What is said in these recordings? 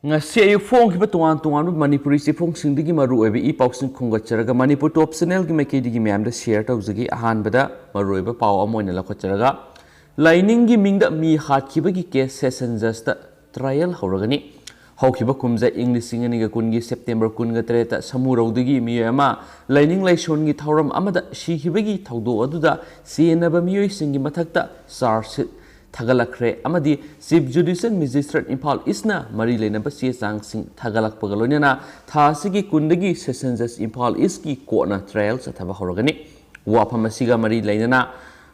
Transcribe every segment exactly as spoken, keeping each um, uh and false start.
ꯉꯁꯤ ꯑꯌꯨꯛ ꯐꯣꯡꯈꯤꯕ ꯇꯣꯉꯥꯟ ꯇꯣꯉꯥꯟꯕ ꯃꯅꯤꯄꯨꯔꯤ ꯆꯦꯐꯣꯡꯁꯤꯡꯗꯒꯤ ꯃꯔꯨꯑꯣꯏꯕ ꯏ ꯄꯥꯎꯁꯤꯡ ꯈꯣꯝꯒꯠꯆꯔꯒ ꯃꯅꯤꯄꯨꯔ ꯇꯣꯞ ꯆꯦꯅꯦꯜꯒꯤ ꯃꯥꯏꯀꯩꯗꯒꯤ ꯃꯌꯥꯝꯗ ꯁꯤꯌꯔ ꯇꯧꯖꯒꯦ꯫ ꯑꯍꯥꯟꯕꯗ ꯃꯔꯨꯑꯣꯏꯕ ꯄꯥꯎ ꯑꯃ ꯑꯣꯏꯅ ꯂꯧꯈꯠꯆꯔꯒ, ꯂꯥꯏꯅꯤꯡꯒꯤ ꯃꯤꯡꯗ ꯃꯤ ꯍꯥꯠꯈꯤꯕꯒꯤ ꯀꯦꯁ ꯁꯦꯁꯟ ꯖꯁꯇ ꯇ꯭ꯔꯥꯏꯌꯦꯜ ꯍꯧꯔꯒꯅꯤ꯫ ꯍꯧꯈꯤꯕ ꯀꯨꯝꯖꯥ ꯏꯪ ꯂꯤꯁꯤꯡ ꯑꯅꯤꯒ ꯀꯨꯟꯒꯤ ꯁꯦꯞꯇꯦꯝꯕꯔ ꯀꯨꯟꯒ ꯇꯔꯦꯠꯇ ꯁꯃꯨꯔꯧꯗꯒꯤ ꯃꯤꯑꯣꯏ ꯑꯃ ꯂꯥꯏꯅꯤꯡ ꯂꯥꯏꯁꯣꯟꯒꯤ ꯊꯧꯔꯝ ꯑꯃꯗ ꯁꯤꯈꯤꯕꯒꯤ ꯊꯧꯗꯣꯛ ꯑꯗꯨꯗ ꯆꯦꯟꯅꯕ ꯃꯤꯑꯣꯏꯁꯤꯡꯒꯤ ꯃꯊꯛꯇ ꯆꯥꯔꯖ ꯁꯤꯠ ꯊꯥꯒꯠꯂꯛꯈ꯭ꯔꯦ ꯑꯃꯗꯤ ꯆꯤꯐ ꯖꯨꯗꯤꯁꯤꯌꯜ ꯃꯦꯖꯤꯁꯇ꯭ꯔꯦꯠ ꯏꯝꯐꯥꯜ ꯏꯁꯅ ꯃꯔꯤ ꯂꯩꯅꯕ ꯆꯦ ꯆꯥꯡꯁꯤꯡ ꯊꯥꯒꯠꯂꯛꯄꯒ ꯂꯣꯏꯅꯅ ꯊꯥ ꯑꯁꯤꯒꯤ ꯀꯨꯟꯗꯒꯤ ꯁꯦꯁꯟ ꯖꯁ ꯏꯝꯐꯥꯜ ꯏꯁꯀꯤ ꯀꯣꯔꯠꯅ ꯇ꯭ꯔꯥꯏꯌꯦꯜ ꯆꯠꯊꯕ ꯍꯧꯔꯒꯅꯤ꯫ ꯋꯥꯐꯝ ꯑꯁꯤꯒ ꯃꯔꯤ ꯂꯩꯅꯅ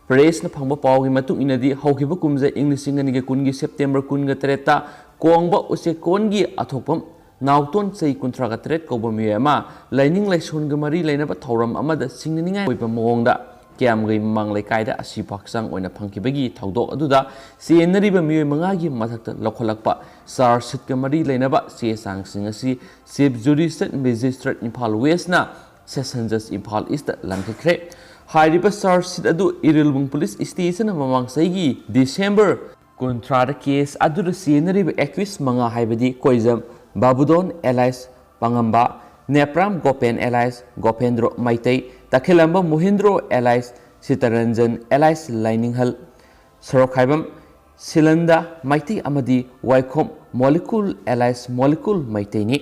ꯄ꯭ꯔꯦꯁꯅ ꯐꯪꯕ ꯄꯥꯎꯒꯤ ꯃꯇꯨꯡ ꯏꯟꯅꯗꯤ, ꯍꯧꯈꯤꯕ ꯀꯨꯝꯖꯥ ꯏꯪ ꯂꯤꯁꯤꯡ ꯑꯅꯤꯒ ꯀꯨꯟꯒꯤ ꯁꯦꯞꯇꯦꯝꯕꯔ ꯀꯨꯟꯒ ꯇꯔꯦꯠꯇ ꯀꯣꯡꯕ ꯎꯆꯦꯛꯀꯣꯟꯒꯤ ꯑꯊꯣꯛꯄꯝ ꯅꯥꯎꯇꯣꯟ, ꯆꯍꯤ ꯀꯨꯟꯊ꯭ꯔꯥꯒ ꯇꯔꯦꯠ ꯀꯧꯕ ꯃꯤꯑꯣꯏ ꯑꯃ ꯂꯥꯏꯅꯤꯡ ꯂꯥꯏꯁꯣꯟꯒ ꯃꯔꯤ ꯂꯩꯅꯕ ꯊꯧꯔꯝ ꯑꯃꯗ ꯆꯤꯡꯅꯅꯤꯡꯉꯥꯏ ꯑꯣꯏꯕ ꯃꯑꯣꯡꯗ ꯀꯤꯌꯥꯝꯒꯩ ꯃꯃꯥꯡ ꯂꯩꯀꯥꯏꯗ ꯑꯁꯤꯕ ꯍꯛꯆꯥꯡ ꯑꯣꯏꯅ ꯐꯪꯈꯤꯕꯒꯤ ꯊꯧꯗꯣꯛ ꯑꯗꯨꯗ ꯆꯦꯟꯅꯔꯤꯕ ꯃꯤꯑꯣꯏ ꯃꯉꯥꯒꯤ ꯃꯊꯛꯇ ꯂꯧꯈꯠꯂꯛꯄ ꯆꯥꯔꯖ ꯁꯤꯠꯀ ꯃꯔꯤ ꯂꯩꯅꯕ ꯆꯦ ꯆꯥꯡꯁꯤꯡ ꯑꯁꯤ ꯆꯤꯐ ꯖꯨꯗꯤꯁꯤꯌꯜ ꯃꯦꯖꯤꯁꯇ꯭ꯔꯦꯠ ꯏꯝꯐꯥꯜ ꯋꯦꯁꯅ ꯁꯦꯁꯟ ꯖꯁ ꯏꯝꯐꯥꯜ ꯏꯁꯇ ꯂꯪꯈꯠꯈ꯭ꯔꯦ꯫ ꯍꯥꯏꯔꯤꯕ ꯆꯥꯔꯖ ꯁꯤꯠ ꯑꯗꯨ ꯏꯔꯤꯜꯕꯨꯡ ꯄꯨꯂꯤꯁ ꯏꯁꯇꯦꯁꯟꯅ ꯃꯃꯥꯡ ꯆꯍꯤꯒꯤ ꯗꯤꯁꯦꯝꯕꯔ ꯀꯨꯟꯊ꯭ꯔꯥꯗ ꯀꯦꯁ ꯑꯗꯨꯗ ꯆꯦꯟꯅꯔꯤꯕ ꯑꯦꯀ꯭ꯌꯨꯁ ꯃꯉꯥ ꯍꯥꯏꯕꯗꯤ ꯀꯣꯏꯖꯝ ꯕꯥꯕꯨꯗꯣꯟ ꯑꯦꯂꯥꯏꯁ ꯄꯥꯉꯝꯕ, ꯅꯦꯄ꯭ꯔꯥꯝ ꯒꯣꯄꯦꯟ ꯑꯦꯂꯥꯏꯁ ꯒꯣꯄꯦꯟꯗ꯭ꯔꯣ ꯃꯩꯇꯩ, ꯇꯈꯦꯂꯝꯕ ꯃꯣꯍꯤꯟꯗ꯭ꯔꯣ ꯑꯦꯂꯥꯏꯁ ꯁꯤꯇꯔꯟꯖꯟ ꯑꯦꯂꯥꯏꯁ ꯂꯥꯏꯅꯤꯡꯍꯜ, ꯁꯣꯔꯣꯛꯈꯥꯏꯕꯝ ꯁꯤꯂꯟꯗ ꯃꯩꯇꯩ ꯑꯃꯗꯤ ꯋꯥꯏꯈꯣꯝ ꯃꯣꯂꯤꯀꯨꯜ ꯑꯦꯂꯥꯏꯁ ꯃꯣꯂꯤꯀꯨꯜ ꯃꯩꯇꯩꯅꯤ꯫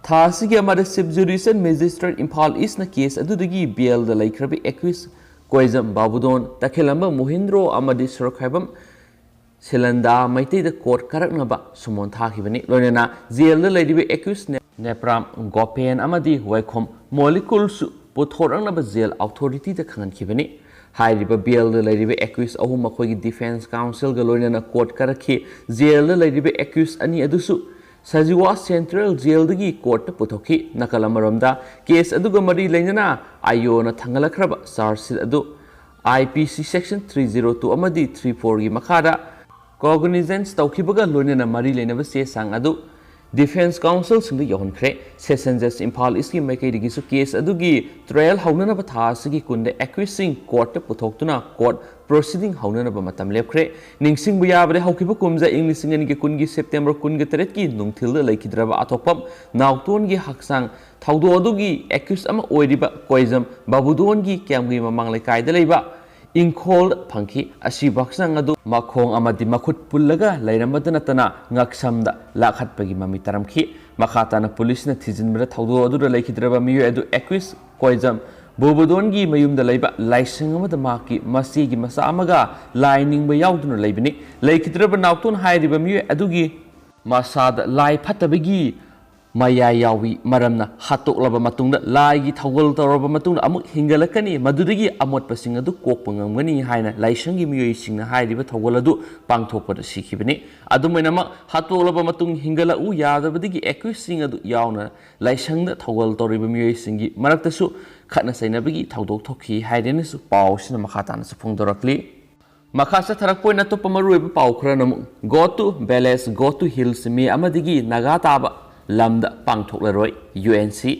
ꯊꯥ ꯑꯁꯤꯒꯤ ꯑꯃꯗ ꯆꯤꯐ ꯖꯨꯗꯤꯁꯤꯌꯜ ꯃꯦꯖꯤꯁꯇ꯭ꯔꯦꯠ ꯏꯝꯐꯥꯜ ꯏꯁꯅ ꯀꯦꯁ ꯑꯗꯨꯗꯒꯤ ꯕꯦꯜꯗ ꯂꯩꯈ꯭ꯔꯕ ꯑꯦꯀ꯭ꯌꯨꯁ ꯀꯣꯏꯖꯝ ꯕꯥꯕꯨꯗꯣꯟ, ꯇꯈꯦꯂꯝꯕ ꯃꯣꯍꯤꯟꯗ꯭ꯔꯣ ꯑꯃꯗꯤ ꯁꯣꯔꯣꯛꯈꯥꯏꯕꯝ ꯁꯤꯂꯟꯗꯥ ꯃꯩꯇꯩꯗ ꯀꯣꯔꯠ ꯀꯥꯔꯛꯅꯕ ꯁꯨꯃꯣꯟ ꯊꯥꯈꯤꯕꯅꯤ꯫ ꯂꯣꯏꯅꯅ ꯖꯦꯜꯗ ꯂꯩꯔꯤꯕ ꯑꯦꯀ꯭ꯌꯨꯁ ꯅꯦ-, ꯅꯦꯄ꯭ꯔꯥꯝ ꯒꯣꯄꯦꯟ ꯑꯃꯗꯤ ꯋꯥꯏꯈꯣꯝ ꯃꯣꯂꯤꯀꯨꯜꯁꯨ ꯄꯨꯊꯣꯔꯛꯅꯕ ꯖꯦꯜ ꯑꯣꯊꯣꯔꯤꯇꯤꯗ ꯈꯪꯍꯟꯈꯤꯕꯅꯤ꯫ ꯍꯥꯏꯔꯤꯕ ꯕꯦꯜꯗ ꯂꯩꯔꯤꯕ ꯑꯦꯀ꯭ꯌꯨꯁ ꯑꯍꯨꯝ ꯃꯈꯣꯏꯒꯤ ꯗꯤꯐꯦꯟꯁ ꯀꯥꯎꯟꯁꯤꯜꯒ ꯂꯣꯏꯅꯅ ꯀꯣꯔꯠ ꯀꯥꯔꯛꯈꯤ꯫ ꯖꯦꯜꯗ ꯂꯩꯔꯤꯕ ꯑꯦꯀ꯭ꯌꯨꯁ ꯑꯅꯤ ꯑꯗꯨꯁꯨ ꯁꯖꯤꯋꯥ ꯁꯦꯟꯇ꯭ꯔꯦꯜ ꯖꯦꯜꯗꯒꯤ ꯀꯣꯔꯠꯇ ꯄꯨꯊꯣꯛꯈꯤ꯫ ꯅꯥꯀꯜ ꯑꯃꯔꯣꯝꯗ, ꯀꯦꯁ ꯑꯗꯨꯒ ꯃꯔꯤ ꯂꯩꯅꯅ ꯑꯥꯏ ꯑꯣꯅ ꯊꯥꯡꯒꯠꯂꯛꯈ꯭ꯔꯕ ꯆꯥꯔꯖ ꯁꯤꯠ ꯑꯗꯨ ꯑꯥꯏ ꯄꯤ ꯁꯤ ꯁꯦꯛꯁꯟ ꯊ꯭ꯔꯤ ꯖꯤꯔꯣ ꯇꯨ ꯑꯃꯗꯤ ꯊ꯭ꯔꯤ ꯐꯣꯔꯒꯤ ꯃꯈꯥꯗ ꯀꯣꯒꯅꯤꯖꯦꯟꯁ ꯇꯧꯈꯤꯕꯒ ꯂꯣꯏꯅꯅ ꯃꯔꯤ ꯂꯩꯅꯕ ꯆꯦ ꯆꯥꯡ ꯑꯗꯨ ꯗꯤꯐꯦꯟꯁ ꯀꯥꯎꯟꯁꯤꯜꯁꯤꯡꯗ ꯌꯧꯍꯟꯈ꯭ꯔꯦ꯫ ꯁꯦꯁꯟ ꯖꯖ ꯏꯝꯐꯥꯜ ꯏꯁꯀꯤ ꯃꯥꯏꯀꯩꯗꯒꯤꯁꯨ ꯀꯦꯁ ꯑꯗꯨꯒꯤ ꯇ꯭ꯔꯥꯌꯦꯜ ꯍꯧꯅꯅꯕ ꯊꯥ ꯑꯁꯤꯒꯤ ꯀꯨꯟꯗ ꯑꯦꯀ꯭ꯌꯨꯁꯁꯤꯡ ꯀꯣꯔꯠꯇ ꯄꯨꯊꯣꯛꯇꯨꯅ ꯀꯣꯔꯠ ꯄ꯭ꯔꯣꯁꯤꯗꯤꯡ ꯍꯧꯅꯅꯕ ꯃꯇꯝ ꯂꯦꯞꯈ꯭ꯔꯦ꯫ ꯅꯤꯡꯁꯤꯡꯕ ꯌꯥꯕꯗꯤ, ꯍꯧꯈꯤꯕ ꯀꯨꯝꯖꯥ ꯏꯪ ꯂꯤꯁꯤꯡ ꯑꯅꯤꯒꯤ ꯀꯨꯟꯒꯤ ꯁꯦꯞꯇꯦꯝꯕꯔ ꯀꯨꯟꯒ ꯇꯔꯦꯠꯀꯤ ꯅꯨꯡꯊꯤꯜꯗ ꯂꯩꯈꯤꯗ꯭ꯔꯕ ꯑꯊꯣꯛꯄꯝ ꯅꯥꯎꯇꯣꯟꯒꯤ ꯍꯛꯆꯥꯡ ꯊꯧꯗꯣꯛ ꯑꯗꯨꯒꯤ ꯑꯦꯀ꯭ꯌꯨꯁ ꯑꯃ ꯑꯣꯏꯔꯤꯕ ꯀꯣꯏꯖꯝ ꯕꯥꯕꯨꯗꯣꯟꯒꯤ ꯀꯦꯝꯒꯤ ꯃꯃꯥꯡ ꯂꯩꯀꯥꯏꯗ ꯂꯩꯕ ꯏꯪꯈꯣꯜꯗ ꯐꯪꯈꯤ꯫ ꯑꯁꯤꯕ ꯍꯛꯆꯥꯡ ꯑꯗꯨ ꯃꯈꯣꯡ ꯑꯃꯗꯤ ꯃꯈꯨꯠ ꯄꯨꯜꯂꯒ ꯂꯩꯔꯝꯕꯗ ꯅꯠꯇꯅ ꯉꯛꯁꯝꯗ ꯂꯥꯛꯍꯠꯄꯒꯤ ꯃꯃꯤ ꯇꯥꯔꯝꯈꯤ꯫ ꯃꯈꯥ ꯇꯥꯅ ꯄꯨꯂꯤꯁꯅ ꯊꯤꯖꯤꯟꯕꯗ ꯊꯧꯗꯣꯛ ꯑꯗꯨꯗ ꯂꯩꯈꯤꯗ꯭ꯔꯕ ꯃꯤꯑꯣꯏ ꯑꯗꯨ ꯑꯦꯀ꯭ꯌꯨꯁ ꯀꯣꯏꯖꯝ ꯕꯣꯕꯗꯣꯟꯒꯤ ꯃꯌꯨꯝꯗ ꯂꯩꯕ ꯂꯥꯏꯁꯪ ꯑꯃꯗ ꯃꯍꯥꯛꯀꯤ ꯃꯆꯦꯒꯤ ꯃꯆꯥ ꯑꯃꯒ ꯂꯥꯏ ꯅꯤꯡꯕ ꯌꯥꯎꯗꯨꯅ ꯂꯩꯕꯅꯤ꯫ ꯂꯩꯈꯤꯗ꯭ꯔꯕ ꯅꯥꯎꯇꯣꯟ ꯍꯥꯏꯔꯤꯕ ꯃꯤꯑꯣꯏ ꯑꯗꯨꯒꯤ ꯃꯁꯥꯗ ꯂꯥꯏ ꯐꯠꯇꯕꯒꯤ ꯃꯌꯥꯏ ꯌꯥꯎꯏ꯫ ꯃꯔꯝꯅ ꯍꯥꯠꯇꯣꯛꯂꯕ ꯃꯇꯨꯡꯗ, ꯂꯥꯏꯒꯤ ꯊꯧꯒꯜ ꯇꯧꯔꯕ ꯃꯇꯨꯡꯗ ꯑꯃꯨꯛ ꯍꯤꯡꯒꯠꯂꯛꯀꯅꯤ, ꯃꯗꯨꯗꯒꯤ ꯑꯃꯣꯠꯄꯁꯤꯡ ꯑꯗꯨ ꯀꯣꯛꯄ ꯉꯝꯒꯅꯤ ꯍꯥꯏꯅ ꯂꯥꯏꯁꯪꯒꯤ ꯃꯤꯑꯣꯏꯁꯤꯡꯅ ꯍꯥꯏꯔꯤꯕ ꯊꯧꯒꯜ ꯑꯗꯨ ꯄꯥꯡꯊꯣꯛꯄꯗ ꯁꯤꯈꯤꯕꯅꯤ꯫ ꯑꯗꯨꯃꯥꯏꯅꯃꯛ, ꯍꯥꯠꯇꯣꯛꯂꯕ ꯃꯇꯨꯡ ꯍꯤꯡꯒꯠꯂꯛꯎ ꯌꯥꯗꯕꯗꯒꯤ ꯑꯦꯀ꯭ꯌꯨꯁꯁꯤꯡ ꯑꯗꯨ ꯌꯥꯎꯅ ꯂꯥꯏꯁꯪꯗ ꯊꯧꯒꯜ ꯇꯧꯔꯤꯕ ꯃꯤꯑꯣꯏꯁꯤꯡꯒꯤ ꯃꯔꯛꯇꯁꯨ ꯈꯠꯅ ꯆꯩꯅꯕꯒꯤ ꯊꯧꯗꯣꯛ ꯊꯣꯛꯈꯤ ꯍꯥꯏꯗꯨꯅꯁꯨ ꯄꯥꯎ ꯑꯁꯤꯅ ꯃꯈꯥ ꯇꯥꯅꯁꯨ ꯐꯣꯡꯗꯣꯔꯛꯂꯤ꯫ ꯃꯈꯥ ꯆꯠꯊꯔꯛꯄ ꯑꯣꯏꯅ ꯑꯇꯣꯞꯄ ꯃꯔꯨꯑꯣꯏꯕ ꯄꯥꯎ ꯈꯔꯅ ꯑꯃꯨꯛ, "Go to Village, Go to Hills" ꯃꯦ ꯑꯃꯗꯒꯤ ꯅꯥꯒꯥ ꯇꯥꯕ ꯂꯝꯗ ꯄꯥꯡꯊꯣꯛꯂꯔꯣꯏ, ꯌꯨ ꯑꯦꯟ ꯁꯤ꯫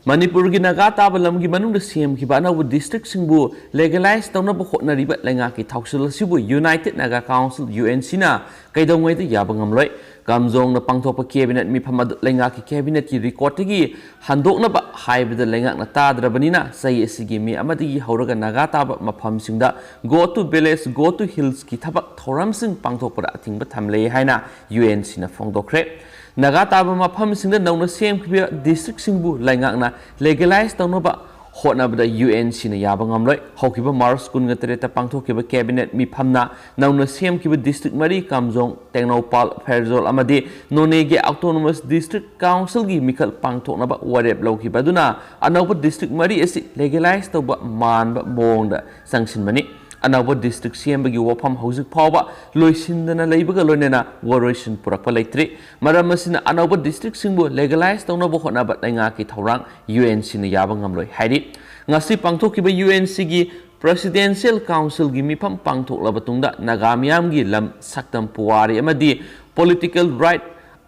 ꯃꯅꯤꯄꯨꯔꯒꯤ ꯅꯥꯒꯥ ꯇꯥꯕ ꯂꯝꯒꯤ ꯃꯅꯨꯡꯗ ꯁꯦꯝꯈꯤꯕ ꯑꯅꯧꯕ ꯗꯤꯁꯇ꯭ꯔꯤꯛꯁꯤꯡꯕꯨ ꯂꯤꯒꯦꯂꯥꯏꯖ ꯇꯧꯅꯕ ꯍꯣꯠꯅꯔꯤꯕ ꯂꯩꯉꯥꯛꯀꯤ ꯊꯧꯁꯤꯜ ꯑꯁꯤꯕꯨ United Naga Council, U N ꯁꯤꯅ ꯀꯩꯗꯧꯉꯩꯗ ꯌꯥꯕ ꯉꯝꯂꯣꯏ꯫ ꯀꯥꯝꯖꯣꯡꯅ ꯄꯥꯡꯊꯣꯛꯄ ꯀꯦꯕꯤꯅꯦꯠ ꯃꯤꯐꯝ ꯑꯗꯨ ꯂꯩꯉꯥꯛꯀꯤ ꯀꯦꯕꯤꯅꯦꯠꯀꯤ ꯔꯦꯀꯣꯔꯗꯇꯒꯤ ꯍꯟꯗꯣꯛꯅꯕ ꯍꯥꯏꯕꯗ ꯂꯩꯉꯥꯛꯅ ꯇꯥꯗ꯭ꯔꯕꯅꯤꯅ, ꯆꯍꯤ ꯑꯁꯤꯒꯤ ꯃꯦ ꯑꯃꯗꯒꯤ ꯍꯧꯔꯒ ꯅꯥꯒꯥ ꯇꯥꯕ ꯃꯐꯝꯁꯤꯡꯗ "Go to Village, Go to Hills"ꯀꯤ ꯊꯕꯛ ꯊꯧꯔꯝꯁꯤꯡ ꯄꯥꯡꯊꯣꯛꯄꯗ ꯑꯊꯤꯡꯕ ꯊꯝꯂꯦ ꯍꯥꯏꯅ ꯌꯨ ꯑꯦꯟ ꯁꯤꯅ ꯐꯣꯡꯗꯣꯛꯈ꯭ꯔꯦ꯫ ꯅꯥꯒꯥ ꯇꯥꯕ ꯃꯐꯝꯁꯤꯡꯗ ꯅꯧꯅ ꯁꯦꯝꯈꯤꯕ ꯗꯤꯁꯇ꯭ꯔꯤꯛꯁꯤꯡꯕꯨ ꯂꯩꯉꯥꯛꯅ ꯂꯤꯒꯦꯂꯥꯏꯖ ꯇꯧꯅꯕ ꯍꯣꯠꯅꯕꯗ ꯌꯨ ꯑꯦꯟ ꯁꯤꯅ ꯌꯥꯕ ꯉꯝꯂꯣꯏ꯫ ꯍꯧꯈꯤꯕ ꯃꯥꯔꯆ ꯀꯨꯟꯒ ꯇꯔꯦꯠꯇ ꯄꯥꯡꯊꯣꯛꯈꯤꯕ ꯀꯦꯕꯤꯅꯦꯠ ꯃꯤꯐꯝꯅ ꯅꯧꯅ ꯁꯦꯝꯈꯤꯕ ꯗꯤꯁꯇ꯭ꯔꯤꯛ ꯃꯔꯤ, ꯀꯥꯝꯖꯣꯡ, ꯇꯦꯡꯅꯧꯄꯥꯜ, ꯐꯦꯔꯖꯣꯜ ꯑꯃꯗꯤ ꯅꯣꯅꯦꯒꯤ ꯑꯣꯇꯣꯅꯣꯃꯁ ꯗꯤꯁꯇ꯭ꯔꯤꯛ ꯀꯥꯎꯟꯁꯤꯜꯒꯤ ꯃꯤꯈꯜ ꯄꯥꯡꯊꯣꯛꯅꯕ ꯋꯥꯔꯦꯞ ꯂꯧꯈꯤꯕ ꯑꯗꯨꯅ ꯑꯅꯧꯕ ꯗꯤꯁꯇ꯭ꯔꯤꯛ ꯃꯔꯤ ꯑꯁꯤ ꯂꯤꯒꯦꯂꯥꯏꯖ ꯇꯧꯕ ꯃꯥꯟꯕ ꯃꯑꯣꯡꯗ ꯆꯪꯁꯤꯟꯕꯅꯤ꯫ ꯑꯅꯧꯕ ꯗꯤꯁꯇ꯭ꯔꯤꯛ ꯁꯦꯝꯕꯒꯤ ꯋꯥꯐꯝ ꯍꯧꯖꯤꯛ ꯐꯥꯎꯕ ꯂꯣꯏꯁꯤꯟꯗꯅ ꯂꯩꯕꯒ ꯂꯣꯏꯅꯅ ꯋꯥꯔꯣꯏꯁꯤꯟ ꯄꯨꯔꯛꯄ ꯂꯩꯇ꯭ꯔꯤ꯫ ꯃꯔꯝ ꯑꯁꯤꯅ, ꯑꯅꯧꯕ ꯗꯤꯁꯇ꯭ꯔꯤꯛꯁꯤꯡꯕꯨ ꯂꯤꯒꯦꯂꯥꯏꯖ ꯇꯧꯅꯕ ꯍꯣꯠꯅꯕ ꯂꯩꯉꯥꯛꯀꯤ ꯊꯧꯔꯥꯡ ꯌꯨ ꯑꯦꯟ ꯁꯤꯅ ꯌꯥꯕ ꯉꯝꯂꯣꯏ ꯍꯥꯏꯔꯤ꯫ ꯉꯁꯤ ꯄꯥꯡꯊꯣꯛꯈꯤꯕ ꯌꯨ ꯑꯦꯟ ꯁꯤꯒꯤ ꯄ꯭ꯔꯦꯁꯤꯗꯦꯟꯁꯤꯌꯦꯜ ꯀꯥꯎꯟꯁꯤꯜꯒꯤ ꯃꯤꯐꯝ ꯄꯥꯡꯊꯣꯛꯂꯕ ꯇꯨꯡꯗ ꯅꯥꯒꯥ ꯃꯤꯌꯥꯝꯒꯤ ꯂꯝ, ꯁꯛꯇꯝ, ꯄꯨꯋꯥꯔꯤ ꯑꯃꯗꯤ ꯄꯣꯂꯤꯇꯤꯀꯦꯜ ꯔꯥꯏꯠ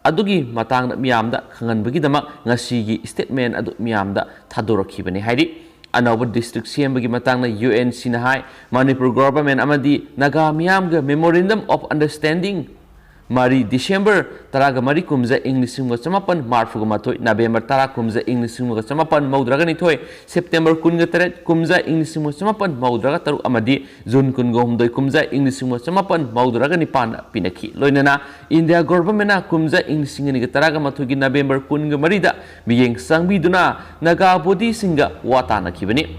ꯑꯗꯨꯒꯤ ꯃꯇꯥꯡꯗ ꯃꯤꯌꯥꯝꯗ ꯈꯪꯍꯟꯕꯒꯤꯗꯃꯛ ꯉꯁꯤꯒꯤ statement ꯑꯗꯨ ꯃꯤꯌꯥꯝꯗ ꯊꯥꯗꯣꯔꯛꯈꯤꯕꯅꯤ ꯍꯥꯏꯔꯤ꯫ ꯑꯅꯧꯕ district ꯁꯦꯝꯕꯒꯤ ꯃꯇꯥꯡꯗ U N C ꯅ ꯍꯥꯏ, ꯃꯅꯤꯄꯨꯔ government ꯑꯃꯗꯤ ꯅꯥꯒꯥ ꯃꯤꯌꯥꯝꯒ memorandum of understanding ꯃꯔꯤ, December ꯇꯔꯥꯒ ꯃꯔꯤ ꯀꯨꯝꯖꯥ ꯏꯪ ꯂꯤꯁꯤꯡ ꯑꯃꯒ ꯆꯃꯥꯄꯟ ꯃꯔꯤꯐꯨꯒ ꯃꯥꯊꯣꯏ, November ꯇꯔꯥ ꯀꯨꯝꯖꯥ ꯏꯪ ꯂꯤꯁꯤꯡ ꯑꯃꯒ ꯆꯃꯥꯄꯟ ꯃꯧꯗ꯭ꯔꯥꯒ ꯅꯤꯊꯣꯏ, September ꯀꯨꯟꯒ ꯇꯔꯦꯠ ꯀꯨꯝꯖꯥ ꯏꯪ ꯂꯤꯁꯤꯡ ꯑꯃꯒ ꯆꯃꯥꯄꯟ ꯃꯧꯗ꯭ꯔꯥꯒ ꯇꯔꯨꯛ ꯑꯃꯗꯤ June ꯀꯨꯟꯒ ꯍꯨꯝꯗꯣꯏ ꯀꯨꯝꯖꯥ ꯏꯪ ꯂꯤꯁꯤꯡ ꯑꯃꯒ ꯆꯃꯥꯄꯟ ꯃꯧꯗ꯭ꯔꯥꯒ ꯅꯤꯄꯥꯟꯗ ꯄꯤꯅꯈꯤ꯫ ꯂꯣꯏꯅꯅ India government ꯅ ꯀꯨꯝꯖꯥ ꯏꯪ ꯂꯤꯁꯤꯡ ꯑꯅꯤꯒ ꯇꯔꯥꯒ ꯃꯥꯊꯣꯏꯒꯤ November ꯀꯨꯟꯒ ꯃꯔꯤꯗ ꯃꯤꯠꯌꯦꯡ ꯆꯪꯕꯤꯗꯨꯅ ꯅꯥꯒꯥ ꯕꯣꯗꯤꯁꯤꯡꯒ ꯋꯥ ꯇꯥꯅꯈꯤꯕꯅꯤ꯫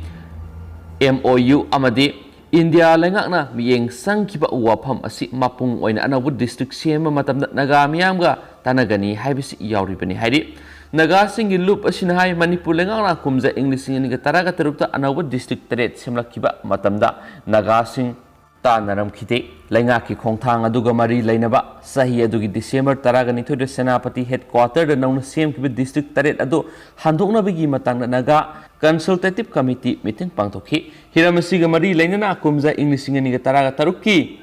M O U ꯑꯃꯗꯤ ꯏꯟꯗꯤꯌꯥ ꯂꯩꯉꯥꯛꯅ ꯃꯤꯠꯌꯦꯡ ꯆꯪꯈꯤꯕ ꯋꯥꯐꯝ ꯑꯁꯤ ꯃꯄꯨꯡ ꯑꯣꯏꯅ ꯑꯅꯧꯕ district ꯁꯦꯝꯕ ꯃꯇꯝꯗ ꯅꯥꯒꯥ ꯃꯤꯌꯥꯝꯒ ꯇꯥꯟꯅꯒꯅꯤ ꯍꯥꯏꯕꯁꯤ ꯌꯥꯎꯔꯤꯕꯅꯤ ꯍꯥꯏꯔꯤ꯫ ꯅꯥꯒꯥꯁꯤꯡꯒꯤ ꯂꯨꯞ ꯑꯁꯤꯅ ꯍꯥꯏ, ꯃꯅꯤꯄꯨꯔ ꯂꯩꯉꯥꯛꯅ ꯀꯨꯝꯖꯥ ꯏꯪ ꯂꯤꯁꯤꯡ ꯑꯅꯤꯒ ꯇꯔꯥꯒ ꯇꯔꯨꯛꯇ ꯑꯅꯧꯕ district ꯇꯔꯦꯠ ꯁꯦꯝꯂꯛꯈꯤꯕ ꯃꯇꯝꯗ ꯅꯥꯒꯥꯁꯤꯡ ꯇꯥꯟꯅꯔꯝꯈꯤꯗꯦ꯫ ꯂꯩꯉꯥꯛꯀꯤ ꯈꯣꯡꯊꯥꯡ ꯑꯗꯨꯒ ꯃꯔꯤ ꯂꯩꯅꯕ ꯆꯍꯤ ꯑꯗꯨꯒꯤ December ꯇꯔꯥꯒ ꯅꯤꯊꯣꯏꯗ ꯁꯦꯅꯥꯄꯇꯤ headquarter ꯗ ꯅꯧꯅ ꯁꯦꯝꯈꯤꯕ district ꯇꯔꯦꯠ ꯑꯗꯨ ꯍꯟꯗꯣꯛꯅꯕꯒꯤ ꯃꯇꯥꯡꯗ ꯅꯥꯒꯥ consultative committee meeting ꯄꯥꯡꯊꯣꯛꯈꯤ꯫ ꯍꯤꯔꯝ ꯑꯁꯤꯒ ꯃꯔꯤ ꯂꯩꯅꯅ ꯀꯨꯝꯖꯥ ꯏꯪ ꯂꯤꯁꯤꯡ ꯑꯅꯤꯒ ꯇꯔꯥꯒ ꯇꯔꯨꯛꯀꯤ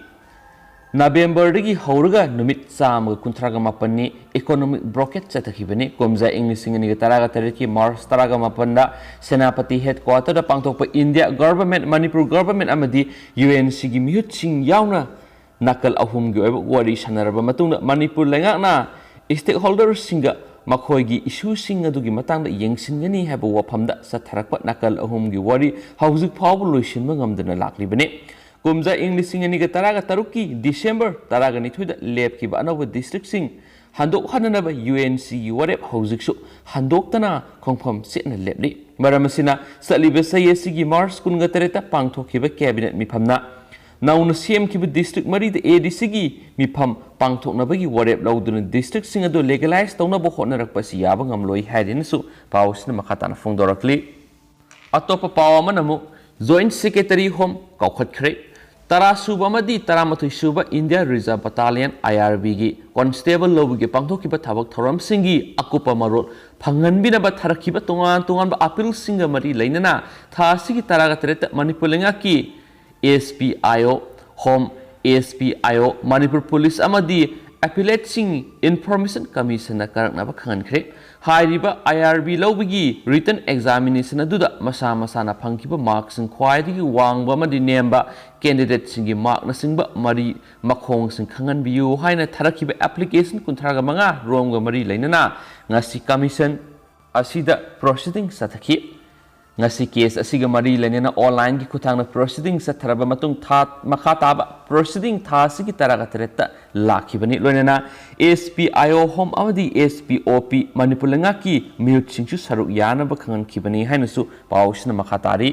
November ꯗꯒꯤ ꯍꯧꯔꯒ ꯅꯨꯃꯤꯠ ꯆꯥꯝꯃꯒ ꯀꯨꯟꯊ꯭ꯔꯥꯒ ꯃꯥꯄꯟꯅꯤ economic blockade ꯆꯠꯊꯈꯤꯕꯅꯤ꯫ ꯀꯨꯝꯖꯥ ꯏꯪ ꯂꯤꯁꯤꯡ ꯑꯅꯤꯒ ꯇꯔꯥꯒ ꯇꯔꯦꯠꯀꯤ March ꯇꯔꯥꯒ ꯃꯥꯄꯟꯗ ꯁꯦꯅꯥꯄꯇꯤ headquarter ꯗ ꯄꯥꯡꯊꯣꯛꯄ ꯏꯟꯗꯤꯌꯥ government, ꯃꯅꯤꯄꯨꯔ government ꯑꯃꯗꯤ U N C ꯒꯤ ꯃꯤꯍꯨꯠꯁꯤꯡ ꯌꯥꯎꯅ ꯅꯥꯀꯜ ꯑꯍꯨꯝꯒꯤ ꯑꯣꯏꯕ ꯋꯥꯔꯤ ꯁꯥꯟꯅꯔꯕ ꯃꯇꯨꯡꯗ ꯃꯅꯤꯄꯨꯔ ꯂꯩꯉꯥꯛꯅ stakeholder ꯁꯤꯡꯒ ꯃꯈꯣꯏꯒꯤ issue ꯁꯤꯡ ꯑꯗꯨꯒꯤ ꯃꯇꯥꯡꯗ ꯌꯦꯡꯁꯤꯟꯒꯅꯤ ꯍꯥꯏꯕ ꯋꯥꯐꯝꯗ ꯆꯠꯊꯔꯛꯄ ꯅꯥꯀꯜ ꯑꯍꯨꯝꯒꯤ ꯋꯥꯔꯤ ꯍꯧꯖꯤꯛ ꯐꯥꯎꯕ ꯂꯣꯏꯁꯤꯟꯕ ꯉꯝꯗꯅ ꯂꯥꯛꯂꯤꯕꯅꯤ꯫ ꯀꯨꯝꯖꯥ ꯏꯪ ꯂꯤꯁꯤꯡ ꯑꯅꯤꯒ ꯇꯔꯥꯒ ꯇꯔꯨꯛꯀꯤ December ꯇꯔꯥꯒ ꯅꯤꯊꯣꯏꯗ ꯂꯦꯞꯈꯤꯕ ꯑꯅꯧꯕ district ꯁꯤꯡ ꯍꯟꯗꯣꯛꯍꯟꯅꯅꯕ U N C ꯒꯤ ꯋꯥꯔꯦꯞ ꯍꯧꯖꯤꯛꯁꯨ ꯍꯟꯗꯣꯛꯇꯅ ꯈꯣꯡꯐꯝ ꯆꯦꯠꯅ ꯂꯦꯞꯂꯤ꯫ ꯃꯔꯝ ꯑꯁꯤꯅ ꯆꯠꯂꯤꯕ ꯆꯍꯤ ꯑꯁꯤꯒꯤ March ꯀꯨꯟꯒ ꯇꯔꯦꯠꯇ ꯄꯥꯡꯊꯣꯛꯈꯤꯕ cabinet ꯃꯤꯐꯝꯅ ꯅꯧꯅ ꯁꯦꯝꯈꯤꯕ district ꯃꯔꯤꯗ A D C ꯒꯤ ꯃꯤꯐꯝ ꯄꯥꯡꯊꯣꯛꯅꯕꯒꯤ ꯋꯥꯔꯦꯞ ꯂꯧꯗꯨꯅ district ꯁꯤꯡ ꯑꯗꯨ legalize ꯇꯧꯅꯕ ꯍꯣꯠꯅꯔꯛꯄ ꯑꯁꯤ ꯌꯥꯕ ꯉꯝꯂꯣꯏ ꯍꯥꯏꯗꯨꯅꯁꯨ ꯄꯥꯎ ꯑꯁꯤꯅ ꯃꯈꯥ ꯇꯥꯅ ꯐꯣꯡꯗꯣꯔꯛꯂꯤ꯫ ꯑꯇꯣꯞꯄ ꯄꯥꯎ ꯑꯃꯅ ꯑꯃꯨꯛ Joint Secretary Home ꯀꯥꯎꯈꯠꯈ꯭ꯔꯦ꯫ ꯇꯔꯥ ꯁꯨꯕ ꯑꯃꯗꯤ ꯇꯔꯥꯃꯥꯊꯣꯏ ꯁꯨꯕ India Reserve Battalion, I R B ꯒꯤ constable ꯂꯧꯕꯒꯤ ꯄꯥꯡꯊꯣꯛꯈꯤꯕ ꯊꯕꯛ ꯊꯧꯔꯝꯁꯤꯡꯒꯤ ꯑꯀꯨꯞꯄ ꯃꯔꯣꯜ ꯐꯪꯍꯟꯕꯤꯅꯕ ꯊꯥꯔꯛꯈꯤꯕ ꯇꯣꯉꯥꯟ ꯇꯣꯉꯥꯟꯕ appeal ꯁꯤꯡꯒ ꯃꯔꯤ ꯂꯩꯅꯅ ꯊꯥ ꯑꯁꯤꯒꯤ ꯇꯔꯥꯒ ꯇꯔꯦꯠꯇ ꯃꯅꯤꯄꯨꯔ ꯂꯩꯉꯥꯛꯀꯤ S P I O, Home S P I O, Manipur police ꯑꯃꯗꯤ ꯑꯦꯄꯤꯂꯦꯠꯁꯤꯡ ꯏꯟꯐꯣꯔꯃꯦꯁꯟ ꯀꯃꯤꯁꯟꯅ ꯀꯥꯔꯛꯅꯕ ꯈꯪꯍꯟꯈ꯭ꯔꯦ꯫ ꯍꯥꯏꯔꯤꯕ ꯑꯥꯏ ꯑꯥꯔ ꯕꯤ ꯂꯧꯕꯒꯤ ꯔꯤꯇꯟ ꯑꯦꯛꯖꯥꯃꯤꯅꯦꯁꯟ ꯑꯗꯨꯗ ꯃꯁꯥ ꯃꯁꯥꯅ ꯐꯪꯈꯤꯕ ꯃꯥꯔꯛꯁꯤꯡ ꯈ꯭ꯋꯥꯏꯗꯒꯤ ꯋꯥꯡꯕ ꯑꯃꯗꯤ ꯅꯦꯝꯕ ꯀꯦꯟꯗꯤꯗꯦꯠꯁꯤꯡꯒꯤ ꯃꯥꯔꯛꯅꯆꯤꯡꯕ ꯃꯔꯤ ꯃꯈꯣꯡꯁꯤꯡ ꯈꯪꯍꯟꯕꯤꯌꯨ ꯍꯥꯏꯅ ꯊꯥꯔꯛꯈꯤꯕ ꯑꯦꯄ꯭ꯂꯤꯀꯦꯁꯟ ꯀꯨꯟꯊ꯭ꯔꯥꯒ ꯃꯉꯥ ꯔꯣꯝꯒ ꯃꯔꯤ ꯂꯩꯅꯅ ꯉꯁꯤ ꯀꯃꯤꯁꯟ ꯑꯁꯤꯗ ꯄ꯭ꯔꯣꯁꯤꯗꯤꯡ ꯆꯠꯊꯈꯤ꯫ ꯉꯁꯤ ꯀꯦꯁ ꯑꯁꯤꯒ ꯃꯔꯤ ꯂꯩꯅꯅ ꯑꯣꯟꯂꯥꯏꯟꯒꯤ ꯈꯨꯠꯊꯥꯡꯗ ꯄ꯭ꯔꯣꯁꯤꯗꯤꯡ ꯆꯠꯊꯔꯕ ꯃꯇꯨꯡ ꯊꯥ ꯃꯈꯥ ꯇꯥꯕ ꯄ꯭ꯔꯣꯁꯤꯗꯤꯡ ꯊꯥ ꯑꯁꯤꯒꯤ ꯇꯔꯥꯒ ꯇꯔꯦꯠꯇ ꯂꯥꯛꯈꯤꯕꯅꯤ꯫ ꯂꯣꯏꯅꯅ S P I O home ꯑꯃꯗꯤ ꯑꯦꯁ ꯄꯤ ꯑꯣ ꯄꯤ ꯃꯅꯤꯄꯨꯔ ꯂꯩꯉꯥꯛꯀꯤ ꯃꯤꯍꯨꯠꯁꯤꯡꯁꯨ ꯁꯔꯨꯛ ꯌꯥꯅꯕ ꯈꯪꯍꯟꯈꯤꯕꯅꯤ ꯍꯥꯏꯅꯁꯨ ꯄꯥꯎꯁꯤꯅ ꯃꯈꯥ ꯇꯥꯔꯤ꯫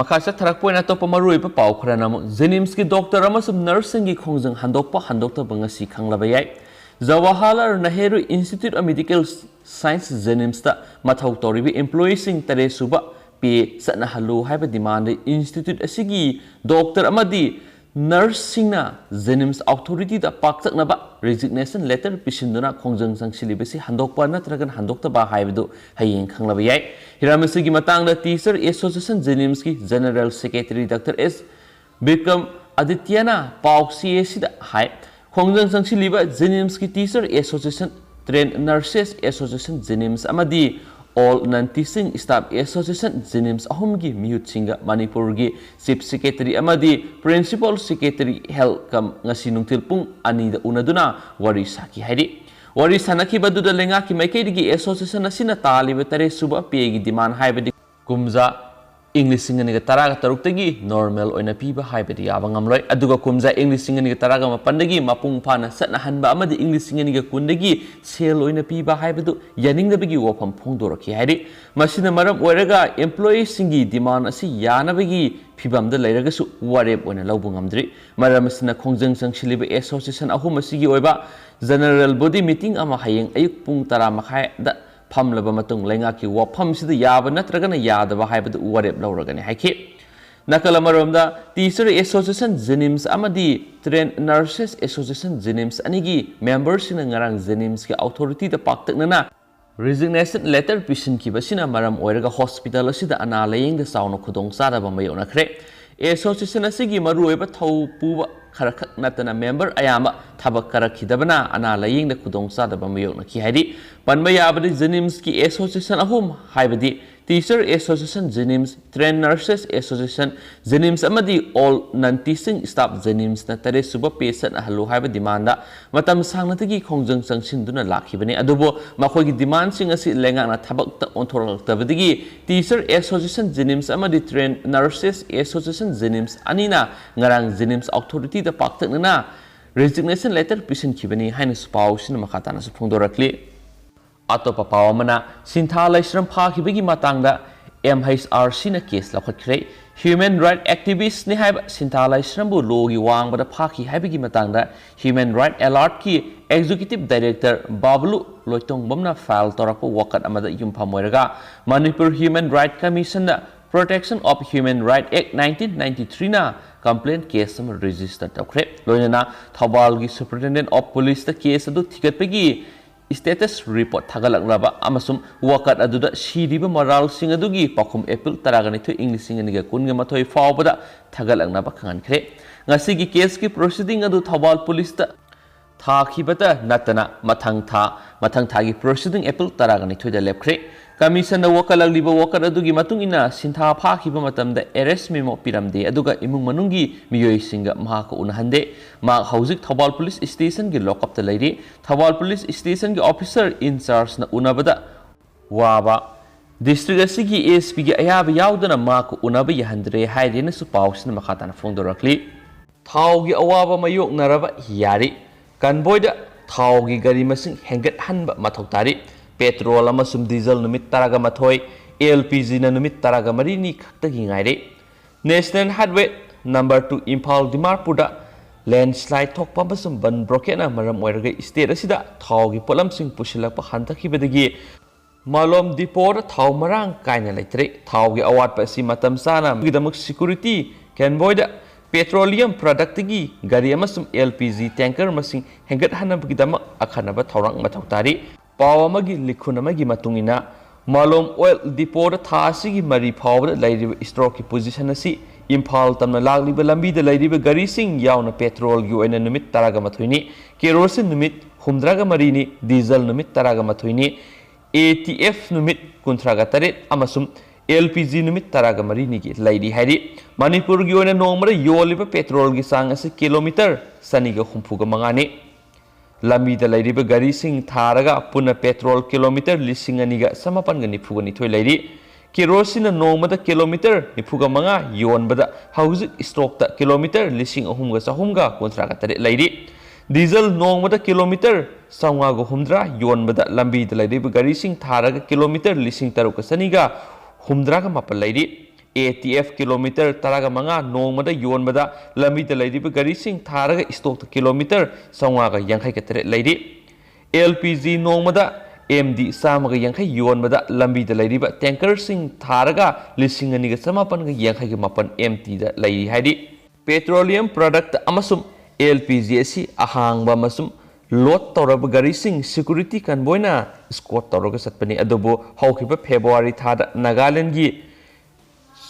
ꯃꯈꯥ ꯆꯠꯊꯔꯛꯄ ꯑꯣꯏꯅ ꯑꯇꯣꯞꯄ ꯃꯔꯨꯑꯣꯏꯕ ꯄꯥꯎ ꯈꯔꯅ ꯑꯃꯨꯛ ꯖꯦꯅꯤꯝꯁꯀꯤ ꯗꯣꯛꯇꯔ ꯑꯃꯁꯨꯡ ꯅꯔꯁꯁꯤꯡꯒꯤ ꯈꯣꯡꯖꯪ ꯍꯟꯗꯣꯛꯄ ꯍꯟꯗꯣꯛꯇꯕ ꯉꯁꯤ ꯈꯪꯂꯕ ꯌꯥꯏ꯫ Jawaharlal Nehru institute of medical science ꯖꯦꯅꯤꯝꯁꯇ ꯃꯊꯧ ꯇꯧꯔꯤꯕ ꯏꯝꯄ꯭ꯂꯣꯌꯤꯁꯤꯡ ꯇꯔꯦꯠ ꯁꯨꯕ ꯄꯦ ꯆꯠꯅꯍꯜꯂꯨ ꯍꯥꯏꯕ ꯗꯤꯃꯥꯟꯗ ꯏꯟꯁꯇꯤꯇ꯭ꯌꯨꯠ ꯑꯁꯤꯒꯤ ꯗꯣꯛꯇꯔ ꯑꯃꯗꯤ ꯅꯔꯁꯁꯤꯡꯅ ꯖꯦꯅꯤꯝꯁ ꯑꯣꯊꯣꯔꯤꯇꯤꯗ ꯄꯥꯛꯇꯛꯅꯕ ꯔꯤꯖꯤꯒꯅꯦꯁꯟ ꯂꯦꯇꯔ ꯄꯤꯁꯤꯟꯗꯨꯅ ꯈꯣꯡꯖꯪ ꯆꯪꯁꯤꯜꯂꯤꯕꯁꯤ ꯍꯟꯗꯣꯛꯄ ꯅꯠꯇ꯭ꯔꯒꯅ ꯍꯟꯗꯣꯛꯇꯕ ꯍꯥꯏꯕꯗꯨ ꯍꯌꯦꯡ ꯈꯪꯂꯕ ꯌꯥꯏ꯫ ꯍꯤꯔꯝ ꯑꯁꯤꯒꯤ ꯃꯇꯥꯡꯗ ꯇꯤꯆꯔ ꯑꯦꯁꯣꯁꯤꯌꯦꯁꯟ ꯖꯦꯅꯤꯝꯁꯀꯤ general secretary doctor S Bikram ꯑꯗꯤꯇ꯭ꯌꯅ ꯄꯥꯎ ꯆꯦ ꯑꯁꯤꯗ ꯍꯥꯏ, ꯈꯣꯡꯖꯪ ꯆꯪꯁꯤꯜꯂꯤꯕ ꯖꯦꯅꯤꯝꯁꯀꯤ teacher association, trained nurses association JNIMS ꯑꯃꯗꯤ all non teaching staff association JNIMS ꯑꯍꯨꯝꯒꯤ ꯃꯤꯍꯨꯠꯁꯤꯡꯒ ꯃꯅꯤꯄꯨꯔꯒꯤ ꯆꯤꯐ ꯁꯦꯀ꯭ꯔꯦꯇꯔꯤ ꯑꯃꯗꯤ ꯄ꯭ꯔꯤꯟꯁꯤꯄꯥꯜ ꯁꯦꯀ꯭ꯔꯦꯇꯔꯤ ꯍꯦꯜꯊ ꯀꯝ ꯉꯁꯤ ꯅꯨꯡꯊꯤꯜ ꯄꯨꯡ ꯑꯅꯤꯗ ꯎꯅꯗꯨꯅ ꯋꯥꯔꯤ ꯁꯥꯈꯤ ꯍꯥꯏꯔꯤ꯫ ꯋꯥꯔꯤ ꯁꯥꯟꯅꯈꯤꯕꯗꯨꯗ ꯂꯩꯉꯥꯛꯀꯤ ꯃꯥꯏꯀꯩꯗꯒꯤ ꯑꯦꯁꯣꯁꯤꯌꯦꯁꯟ ꯑꯁꯤꯅ ꯇꯥꯜꯂꯤꯕ ꯇꯔꯦꯠ ꯁꯨꯕ ꯄꯦꯒꯤ ꯗꯤꯃꯥꯟ ꯍꯥꯏꯕꯗꯤ ꯀꯨꯝꯖꯥ ꯏꯪ ꯂꯤꯁꯤꯡ ꯑꯅꯤꯒ ꯇꯔꯥꯒ ꯇꯔꯨꯛꯇꯒꯤ ꯅꯣꯔꯃꯦꯜ ꯑꯣꯏꯅ ꯄꯤꯕ ꯍꯥꯏꯕꯗꯤ ꯌꯥꯕ ꯉꯝꯂꯣꯏ꯫ ꯑꯗꯨꯒ ꯀꯨꯝꯖꯥ ꯏꯪ ꯂꯤꯁꯤꯡ ꯑꯅꯤꯒ ꯇꯔꯥꯒ ꯃꯥꯄꯟꯗꯒꯤ ꯃꯄꯨꯡ ꯐꯥꯅ ꯆꯠꯅꯍꯟꯕ ꯑꯃꯗꯤ ꯏꯪ ꯂꯤꯁꯤꯡ ꯑꯅꯤꯒ ꯀꯨꯟꯗꯒꯤ ꯁꯦꯜ ꯑꯣꯏꯅ ꯄꯤꯕ ꯍꯥꯏꯕꯗꯨ ꯌꯥꯅꯤꯡꯗꯕꯒꯤ ꯋꯥꯐꯝ ꯐꯣꯡꯗꯣꯔꯛꯈꯤ ꯍꯥꯏꯔꯤ꯫ ꯃꯁꯤꯅ ꯃꯔꯝ ꯑꯣꯏꯔꯒ ꯏꯝꯄ꯭ꯂꯣꯌꯤꯁꯤꯡꯒꯤ ꯗꯤꯃꯥꯟ ꯑꯁꯤ ꯌꯥꯅꯕꯒꯤ ꯐꯤꯚꯝꯗ ꯂꯩꯔꯒꯁꯨ ꯋꯥꯔꯦꯞ ꯑꯣꯏꯅ ꯂꯧꯕ ꯉꯝꯗ꯭ꯔꯤ꯫ ꯃꯔꯝ ꯑꯁꯤꯅ ꯈꯣꯡꯖꯪ ꯆꯪꯁꯤꯜꯂꯤꯕ ꯑꯦꯁꯣꯁꯤꯌꯦꯁꯟ ꯑꯍꯨꯝ ꯑꯁꯤꯒꯤ ꯑꯣꯏꯕ ꯖꯦꯅꯔꯦꯜ ꯕꯣꯗꯤ ꯃꯤꯇꯤꯡ ꯑꯃ ꯍꯌꯦꯡ ꯑꯌꯨꯛ ꯄꯨꯡ ꯇꯔꯥ ꯃꯈꯥꯏꯗ ꯐꯝꯂꯕ ꯃꯇꯨꯡ ꯂꯩꯉꯥꯛꯀꯤ ꯋꯥꯐꯝꯁꯤꯗ ꯌꯥꯕ ꯅꯠꯇ꯭ꯔꯒꯅ ꯌꯥꯗꯕ ꯍꯥꯏꯕꯗꯨ ꯋꯥꯔꯦꯞ ꯂꯧꯔꯒꯅꯤ ꯍꯥꯏꯈꯤ꯫ ꯅꯥꯀꯜ ꯑꯃꯔꯣꯝꯗ, ꯇꯤꯆꯔ ꯑꯦꯁꯣꯁꯤꯌꯦꯁꯟ ꯖꯦꯅꯤꯝꯁ ꯑꯃꯗꯤ ꯇ꯭ꯔꯦꯟ ꯅꯔꯁꯦꯁ ꯑꯦꯁꯣꯁꯤꯌꯦꯁꯟ ꯖꯦꯅꯤꯝꯁ ꯑꯅꯤꯒꯤ ꯃꯦꯝꯕꯔꯁꯤꯡꯅ ꯉꯔꯥꯡ ꯖꯦꯅꯤꯝꯁꯀꯤ ꯑꯣꯊꯣꯔꯤꯇꯤꯗ ꯄꯥꯛꯇꯛꯅꯅ ꯔꯤꯖꯤꯒꯅꯦꯁꯟ ꯂꯦꯇꯔ ꯄꯤꯁꯤꯟꯈꯤꯕꯁꯤꯅ ꯃꯔꯝ ꯑꯣꯏꯔꯒ ꯍꯣꯁꯄꯤꯇꯥꯜ ꯑꯁꯤꯗ ꯑꯅꯥ ꯂꯥꯌꯦꯡꯗ ꯆꯥꯎꯅ ꯈꯨꯗꯣꯡꯆꯥꯗꯕ ꯃꯥꯌꯣꯛꯅꯈ꯭ꯔꯦ꯫ ꯑꯦꯁꯣꯁꯤꯌꯦꯁꯟ ꯑꯁꯤꯒꯤ ꯃꯔꯨꯑꯣꯏꯕ ꯊꯧ ꯄꯨꯕ ꯈꯔꯈꯛ ꯅꯠꯇꯅ member ꯑꯌꯥꯝꯕ ꯊꯕꯛ ꯀꯥꯔꯛꯈꯤꯗꯕꯅ ꯑꯅꯥ ꯂꯥꯌꯦꯡꯗ ꯈꯨꯗꯣꯡꯆꯥꯗꯕ ꯃꯥꯌꯣꯛꯅꯈꯤ ꯍꯥꯏꯔꯤ꯫ ꯄꯟꯕ ꯌꯥꯕꯗꯤ JNIMSꯀꯤ association ꯑꯍꯨꯝ, ꯍꯥꯏꯕꯗꯤ Teacher Association JNIMS, Trained Nurses Association JNIMS ꯑꯃꯗꯤ All Non Teaching Staff JNIMSꯅ ꯇꯔꯦꯠ ꯁꯨꯕ pay ꯆꯠꯅꯍꯜꯂꯨ ꯍꯥꯏꯕ demandꯗ ꯃꯇꯝ ꯁꯥꯡꯅꯗꯒꯤ ꯈꯣꯡꯖꯪ ꯆꯪꯁꯤꯟꯗꯨꯅ ꯂꯥꯛꯈꯤꯕꯅꯤ꯫ ꯑꯗꯨꯕꯨ ꯃꯈꯣꯏꯒꯤ demandꯁꯤꯡ ꯑꯁꯤ ꯂꯩꯉꯥꯛꯅ ꯊꯕꯛꯇ ꯑꯣꯟꯊꯣꯔꯛꯂꯛꯇꯕꯗꯒꯤ Teacher Association JNIMS ꯑꯃꯗꯤ Trained Nurses Association JNIMS ꯑꯅꯤꯅ ꯉꯔꯥꯡ JNIMS authorityꯗ ꯄꯥꯛꯇꯛꯅꯅ resignation letter ꯄꯤꯁꯤꯟꯈꯤꯕꯅꯤ ꯍꯥꯏꯅꯁꯨ ꯄꯥꯎꯁꯤꯅ ꯃꯈꯥ ꯇꯥꯅꯁꯨ ꯐꯣꯡꯗꯣꯔꯛꯂꯤ꯫ ꯑꯇꯣꯞꯄ ꯄꯥꯎ ꯑꯃꯅ, ꯁꯤꯟꯊꯥ ꯂꯥꯏꯁ꯭ꯔꯝ ꯐꯥꯈꯤꯕꯒꯤ ꯃꯇꯥꯡꯗ MHRCꯅ case ꯂꯧꯈꯠꯈ꯭ꯔꯦ꯫ Human right activistꯅꯤ ꯍꯥꯏꯕ ꯁꯤꯟꯊꯥ ꯂꯥꯏꯁ꯭ꯔꯝꯕꯨ ꯂꯣꯒꯤ ꯋꯥꯡꯃꯗ ꯐꯥꯈꯤ ꯍꯥꯏꯕꯒꯤ ꯃꯇꯥꯡꯗ Human Right Alertꯀꯤ Executive Director ꯕꯥꯕꯂꯨ ꯂꯣꯏꯇꯣꯡꯕꯝꯅ file ꯇꯧꯔꯛꯄ ꯋꯥꯀꯠ ꯑꯃꯗ ꯌꯨꯝꯐꯝ ꯑꯣꯏꯔꯒ Manipur Human Right Commissionꯗ Protection of Human Right Act nineteen ninety-threeꯅ complaint case ꯑꯃ register ꯇꯧꯈ꯭ꯔꯦ꯫ ꯂꯣꯏꯅꯅ ꯊꯧꯕꯥꯜꯒꯤ Superintendent of Policeꯇ case ꯑꯗꯨ ꯊꯤꯒꯠꯄꯒꯤ status report ꯊꯥꯒꯠꯂꯛꯂꯕ ꯑꯃꯁꯨꯡ ꯋꯥꯀꯠ ꯑꯗꯨꯗ ꯁꯤꯔꯤꯕ ꯃꯔꯥꯜꯁꯤꯡ ꯑꯗꯨꯒꯤ ꯄꯥꯎꯈꯨꯝ April ꯇꯔꯥꯒ ꯅꯤꯊꯣꯏ, ꯏꯪ ꯂꯤꯁꯤꯡ ꯑꯅꯤꯒ ꯀꯨꯟꯒ ꯃꯥꯊꯣꯏ ꯐꯥꯎꯕꯗ ꯊꯥꯒꯠꯂꯛꯅꯕ ꯈꯪꯍꯟꯈ꯭ꯔꯦ꯫ ꯉꯁꯤꯒꯤ caseꯀꯤ proceeding ꯑꯗꯨ ꯊꯧꯕꯥꯜ policeꯇ ꯊꯥꯈꯤꯕꯇ ꯅꯠꯇꯅ ꯃꯊꯪ ꯊꯥ, ꯃꯊꯪ ꯊꯥꯒꯤ proceeding April ꯇꯔꯥꯒ ꯅꯤꯊꯣꯏꯗ ꯂꯦꯞꯈ꯭ꯔꯦ꯫ Commissionꯗ ꯋꯥꯀꯠꯂꯛꯂꯤꯕ ꯋꯥꯀꯠ ꯑꯗꯨꯒꯤ ꯃꯇꯨꯡ ꯏꯟꯅ ꯁꯤꯟꯊꯥ ꯐꯥꯈꯤꯕ ꯃꯇꯝꯗ arrest memo ꯄꯤꯔꯝꯗꯦ, ꯑꯗꯨꯒ ꯏꯃꯨꯡ ꯃꯅꯨꯡꯒꯤ ꯃꯤꯑꯣꯏꯁꯤꯡꯒ ꯃꯍꯥꯛꯀ ꯎꯅꯍꯟꯗꯦ꯫ ꯃꯍꯥꯛ ꯍꯧꯖꯤꯛ ꯊꯧꯕꯥꯜ police stationꯒꯤ lockupꯇ ꯂꯩꯔꯤ꯫ ꯊꯧꯕꯥꯜ police stationꯒꯤ officer in chargeꯅ ꯎꯅꯕꯗ ꯋꯥꯕ, district ꯑꯁꯤꯒꯤ SPꯒꯤ ꯑꯌꯥꯕ ꯌꯥꯎꯗꯅ ꯃꯍꯥꯛꯀ ꯎꯅꯕ ꯌꯥꯍꯟꯗ꯭ꯔꯦ ꯍꯥꯏꯔꯦꯅꯁꯨ ꯄꯥꯎꯁꯤꯅ ꯃꯈꯥ ꯇꯥꯅ ꯐꯣꯡꯗꯣꯔꯛꯂꯤ꯫ ꯊꯥꯎꯒꯤ ꯑꯋꯥꯕ ꯃꯥꯌꯣꯛꯅꯔꯕ ꯌꯥꯔꯤ꯫ ꯀꯟꯕꯣꯏꯗ ꯊꯥꯎꯒꯤ ꯒꯥꯔꯤ ꯃꯁꯤꯡ ꯍꯦꯟꯒꯠꯍꯟꯕ ꯃꯊꯧ ꯇꯥꯔꯤ꯫ Petrol ꯑꯃꯁꯨꯡ diesel ꯅꯨꯃꯤꯠ ꯇꯔꯥꯒ ꯃꯥꯊꯣꯏ, LPGꯅ ꯅꯨꯃꯤꯠ ꯇꯔꯥꯒ ꯃꯔꯤꯅꯤ ꯈꯛꯇꯒꯤ ꯉꯥꯏꯔꯦ꯫ National Highway number two Imphal ꯗꯤꯃꯥꯄꯨꯔꯗ landslide ꯊꯣꯛꯄ ꯑꯃꯁꯨꯡ ꯕꯟ blockade ꯃꯔꯝ ꯑꯣꯏꯔꯒ state ꯑꯁꯤꯗ ꯊꯥꯎꯒꯤ ꯄꯣꯠꯂꯝꯁꯤꯡ ꯄꯨꯁꯤꯜꯂꯛꯄ ꯍꯟꯊꯈꯤꯕꯗꯒꯤ ꯃꯥꯂꯣꯝ depotꯗ ꯊꯥꯎ ꯃꯔꯥꯡ ꯀꯥꯏꯅ ꯂꯩꯇ꯭ꯔꯦ꯫ ꯊꯥꯎꯒꯤ ꯑꯋꯥꯠꯄ ꯑꯁꯤ ꯃꯇꯝ ꯆꯥꯅ ꯒꯤꯗꯃꯛ security convoyꯗ petroleum productꯇꯒꯤ ꯒꯥꯔꯤ ꯑꯃꯁꯨꯡ LPG tanker ꯃꯁꯤꯡ ꯍꯦꯟꯒꯠꯍꯟꯅꯕꯒꯤꯗꯃꯛ ꯑꯈꯟꯅꯕ ꯊꯧꯔꯥꯡ ꯃꯊꯧ ꯇꯥꯔꯤ꯫ ꯄꯥꯎ ꯑꯃꯒꯤ ꯂꯤꯈꯨꯟ ꯑꯃꯒꯤ ꯃꯇꯨꯡ ꯏꯟꯅ, ꯃꯥꯂꯣꯝ oil depotꯗ ꯊꯥ ꯑꯁꯤꯒꯤ ꯃꯔꯤ ꯐꯥꯎꯕꯗ ꯂꯩꯔꯤꯕ stockꯀꯤ position ꯑꯁꯤ ꯏꯝꯐꯥꯜ ꯇꯝꯅ ꯂꯥꯛꯂꯤꯕ ꯂꯝꯕꯤꯗ ꯂꯩꯔꯤꯕ ꯒꯥꯔꯤꯁꯤꯡ ꯌꯥꯎꯅ ꯄꯦꯇ꯭ꯔꯣꯜꯒꯤ ꯑꯣꯏꯅ ꯅꯨꯃꯤꯠ ꯇꯔꯥꯒ ꯃꯥꯊꯣꯏꯅꯤ, ꯀꯦꯔꯣꯁꯤꯟ ꯅꯨꯃꯤꯠ ꯍꯨꯝꯗ꯭ꯔꯥꯒ ꯃꯔꯤꯅꯤ, ꯗꯤꯖꯜ ꯅꯨꯃꯤꯠ ꯇꯔꯥꯒ ꯃꯥꯊꯣꯏꯅꯤ, ATF ꯅꯨꯃꯤꯠ ꯀꯨꯟꯊ꯭ꯔꯥꯒ ꯇꯔꯦꯠ ꯑꯃꯁꯨꯡ LPG ꯅꯨꯃꯤꯠ ꯇꯔꯥꯒ ꯃꯔꯤꯅꯤꯒꯤ ꯂꯩꯔꯤ ꯍꯥꯏꯔꯤ꯫ ꯃꯅꯤꯄꯨꯔꯒꯤ ꯑꯣꯏꯅ ꯅꯣꯡꯃꯗ ꯌꯣꯜꯂꯤꯕ ꯄꯦꯇ꯭ꯔꯣꯜꯒꯤ ꯆꯥꯡ ꯑꯁꯤ ꯀꯤꯂꯣꯃꯤꯇꯔ ꯆꯅꯤꯒ ꯍꯨꯝꯐꯨꯒ ꯃꯉꯥꯅꯤ꯫ ꯂꯝꯕꯤꯗ ꯂꯩꯔꯤꯕ ꯒꯥꯔꯤꯁꯤꯡ ꯊꯥꯔꯒ ꯄꯨꯟꯅ ꯄꯦꯇ꯭ꯔꯣꯜ ꯀꯤꯂꯣꯃꯤꯇꯔ ꯂꯤꯁꯤꯡ ꯑꯅꯤꯒ ꯆꯃꯥꯄꯟꯒ ꯅꯤꯐꯨꯒ ꯅꯤꯊꯣꯏ ꯂꯩꯔꯤ꯫ ꯀꯦꯔꯣꯁꯤꯟꯅ ꯅꯣꯡꯃꯗ ꯀꯤꯂꯣꯃꯤꯇꯔ ꯅꯤꯐꯨꯒ ꯃꯉꯥ ꯌꯣꯟꯕꯗ ꯍꯧꯖꯤꯛ ꯏꯁꯇꯣꯛꯇ ꯀꯤꯂꯣꯃꯤꯇꯔ ꯂꯤꯁꯤꯡ ꯑꯍꯨꯝꯒ ꯆꯍꯨꯝꯒ ꯀꯨꯟꯊ꯭ꯔꯥꯒ ꯇꯔꯦꯠ ꯂꯩꯔꯤ꯫ ꯗꯤꯖꯜ ꯅꯣꯡꯃꯗ ꯀꯤꯂꯣꯃꯤꯇꯔ ꯆꯥꯝꯃꯉꯥꯒ ꯍꯨꯝꯗ꯭ꯔꯥ ꯌꯣꯟꯕꯗ ꯂꯝꯕꯤꯗ ꯂꯩꯔꯤꯕ ꯒꯥꯔꯤꯁꯤꯡ ꯊꯥꯔꯒ ꯀꯤꯂꯣꯃꯤꯇꯔ ꯂꯤꯁꯤꯡ ꯇꯔꯨꯛꯀ ꯆꯅꯤꯒ ꯍꯨꯝꯗ꯭ꯔꯥꯒ ꯃꯥꯄꯟ ꯂꯩꯔꯤ꯫ ATF ꯀꯤꯂꯣꯃꯤꯇꯔ ꯇꯔꯥꯒ ꯃꯉꯥ ꯅꯣꯡꯃꯗ ꯌꯣꯟꯕꯗ ꯂꯝꯕꯤꯗ ꯂꯩꯔꯤꯕ ꯒꯥꯔꯤꯁꯤꯡ ꯊꯥꯔꯒ ꯏꯁꯇꯣꯛꯇ ꯀꯤꯂꯣꯃꯤꯇꯔ ꯆꯥꯝꯃꯉꯥꯒ ꯌꯥꯡꯈꯩꯒ ꯇꯔꯦꯠ ꯂꯩꯔꯤ꯫ LPG ꯅꯣꯡꯃꯗ MD ꯆꯥꯝꯃꯒ ꯌꯥꯡꯈꯩ ꯌꯣꯟꯕꯗ ꯂꯝꯕꯤꯗ ꯂꯩꯔꯤꯕ ꯇꯦꯡꯀꯔꯁꯤꯡ ꯊꯥꯔꯒ ꯂꯤꯁꯤꯡ ꯑꯅꯤꯒ ꯆꯃꯥꯄꯟꯒ ꯌꯥꯡꯈꯩꯒ ꯃꯥꯄꯟ MTꯗ ꯂꯩꯔꯤ ꯍꯥꯏꯔꯤ꯫ ꯄꯦꯇ꯭ꯔꯣꯂꯤꯌꯝ ꯄ꯭ꯔꯗꯛꯇ ꯑꯃꯁꯨꯡ LPG ꯑꯁꯤ ꯑꯍꯥꯡꯕ ꯑꯃꯁꯨꯡ ꯂꯣꯗ ꯇꯧꯔꯕ ꯒꯥꯔꯤꯁꯤꯡ ꯁꯦꯀ꯭ꯌꯨꯔꯤꯇꯤ ꯀꯟꯚꯣꯏꯅ ꯏꯁꯀꯣꯔꯠ ꯇꯧꯔꯒ ꯆꯠꯄꯅꯤ꯫ ꯑꯗꯨꯕꯨ ꯍꯧꯈꯤꯕ ꯐꯦꯕ꯭ꯔꯨꯋꯥꯔꯤ ꯊꯥꯗ ꯅꯥꯒꯥꯂꯦꯟꯗꯒꯤ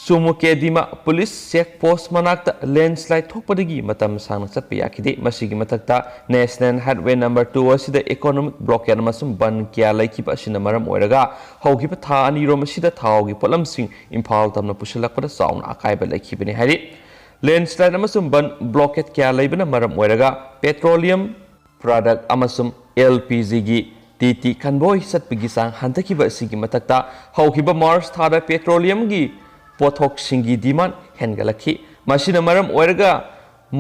ꯆꯨꯃꯨꯀꯦꯗꯤꯃꯥ ꯄꯨꯂꯤꯁ ꯆꯦꯛ ꯄꯣꯁ ꯃꯅꯥꯛꯇ ꯂꯦꯟꯁ꯭ꯂꯥꯏꯗ ꯊꯣꯛꯄꯗꯒꯤ ꯃꯇꯝ ꯁꯥꯡꯅ ꯆꯠꯄ ꯌꯥꯈꯤꯗꯦ꯫ ꯃꯁꯤꯒꯤ ꯃꯊꯛꯇ ꯅꯦꯁꯅꯦꯜ ꯍꯥꯏꯋꯦ ꯅꯝꯕꯔ ꯇꯨ ꯑꯁꯤꯗ ꯏꯀꯣꯅꯣꯃꯤꯛ ꯕ꯭ꯂꯣꯀꯦꯗ ꯑꯃꯁꯨꯡ ꯕꯟ ꯀꯌꯥ ꯂꯩꯈꯤꯕ ꯑꯁꯤꯅ ꯃꯔꯝ ꯑꯣꯏꯔꯒ ꯍꯧꯈꯤꯕ ꯊꯥ ꯑꯅꯤꯔꯣꯝ ꯑꯁꯤꯗ ꯊꯥꯎꯒꯤ ꯄꯣꯠꯂꯝꯁꯤꯡ ꯏꯝꯐꯥꯜ ꯇꯝꯅ ꯄꯨꯁꯤꯜꯂꯛꯄꯗ ꯆꯥꯎꯅ ꯑꯀꯥꯏꯕ ꯂꯩꯈꯤꯕꯅꯤ ꯍꯥꯏꯔꯤ꯫ ꯂꯦꯟꯁ꯭ꯂꯥꯏꯗ ꯑꯃꯁꯨꯡ ꯕꯟ ꯕ꯭ꯂꯣꯀꯦꯗ ꯀꯌꯥ ꯂꯩꯕꯅ ꯃꯔꯝ ꯑꯣꯏꯔꯒ ꯄꯦꯇ꯭ꯔꯣꯂꯤꯌꯝ ꯄ꯭ꯔꯗꯛ ꯑꯃꯁꯨꯡ LPGꯒꯤ TT ꯀꯟꯚꯣꯏ ꯆꯠꯄꯒꯤ ꯆꯥꯡ ꯍꯟꯊꯈꯤꯕ ꯑꯁꯤꯒꯤ ꯃꯊꯛꯇ, ꯍꯧꯈꯤꯕ ꯃꯥꯔꯆ ꯊꯥꯗ ꯄꯦꯇ꯭ꯔꯣꯂꯤꯌꯝꯒꯤ ꯄꯣꯠꯊꯣꯛꯁꯤꯡꯒꯤ ꯗꯤꯃꯥꯟ ꯍꯦꯟꯒꯠꯂꯛꯈꯤ꯫ ꯃꯁꯤꯅ ꯃꯔꯝ ꯑꯣꯏꯔꯒ